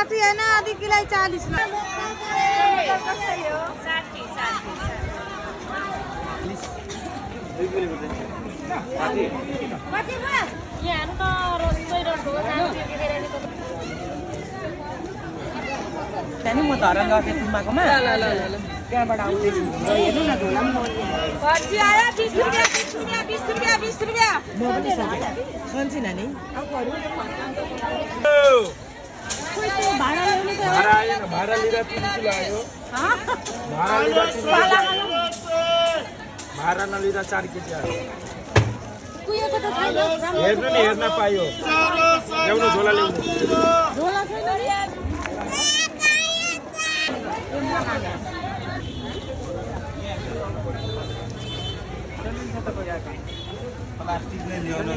साठी है ना आधी किलो 40 ला Tadi mau taruh nggak ke rumah kemana? Kayak pada awal itu. Itu nak dolam mau. पर्ची आया 20 रुपया 20 रुपया 20 रुपया 20 रुपया Mau beli saja. Sonsi nani? कोई तो भाड़ा लेने का भाडा लिँदा 3 किलो आयो हां भाडा लिँदा 3 किलो भाडा नलिँदा 4 केजी आयो कुयो त छैन हेर्नु नि हेर्न पायो ल्याउनु झोला ल्याउनु झोला छैन प्लास्टिकले ल्याउनु